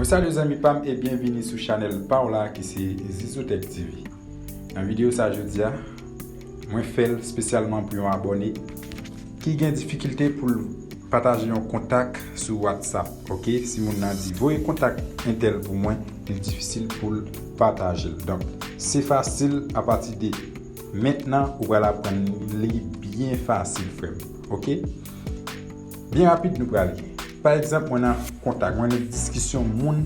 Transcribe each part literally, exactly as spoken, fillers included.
Yo, salut zanmi pa m e byenvini sou chanèl pa w la ki se Zizotech T V. Nan videyo sa jodi a, mwen fè l espesyalman pou yon abòne ki gen difikilte pou l pataje yon kontak sou WhatsApp, oke? Si moun nan di, "Voye kontak entèl pou mwen," li difisil pou l pataje l. Donk, se fasil, apati de mentnan, ou pral aprann li byen fasil, frè m, oke? Byen rapid, nou prale. Pa egzanp, mwen nan kontak, mwen nan diskisyon moun,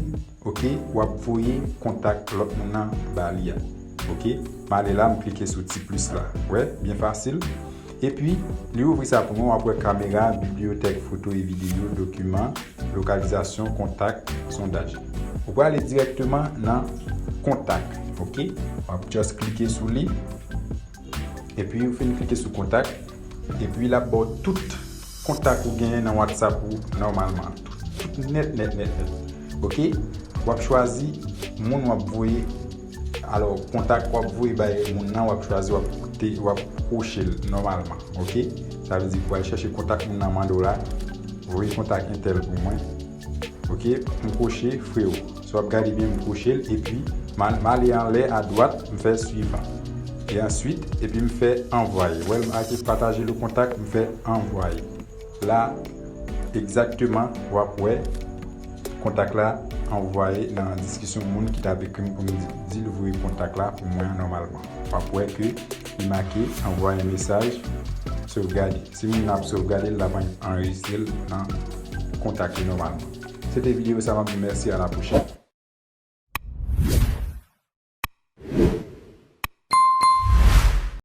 oke, w ap voye kontak lòt moun nan ba li a. Oke? M ale la, m klike sou ti plis la. Wè, byen fasil. Epi, li ouvri sa pou mwen, w ap wè kamera, bibliyotèk, foto e videyo, dokiman, lokalizasyon, kontak, sondaj. Ou prale dirèkteman nan kontak, oke? W ap just klike sou li. Epi, ou fin klike sou kontak. Epi, l ap ba w tout kontak ou genyen nan WhatsApp ou nòmalman. Tout, tout nèt, nèt, nèt, nèt. Oke? W ap chwazi moun w ap voye. Alò, kontak w ap voye bay moun nan, w ap chwazi, w ap te, w ap koche l nòmalman. Oke? Sa vle di, pou al chèche kontak moun nan mande w la, voye kontak entèl pou mwen. Oke? M koche, frewo. Si w ap gade byen, m koche l, epi m al, m ale anlè, adwat, m fè swivan. E answit, epi m fè anvwaye. Wè, m ake pataje le kontak, m fè anvwaye. La, egzakteman, w ap wè kontak la anvwaye nan diskisyon moun ki t ap ekri m pou m di, di l voye kontak la pou mwen an nòmalman. W ap wè ke li make anvwaye mesaj, sovgade. Si moun nan ap sovgade l, l ap anrejistre l nan kontak li nòmalman. Se te videyo sa, m ap di mèsi, a la pwochèn.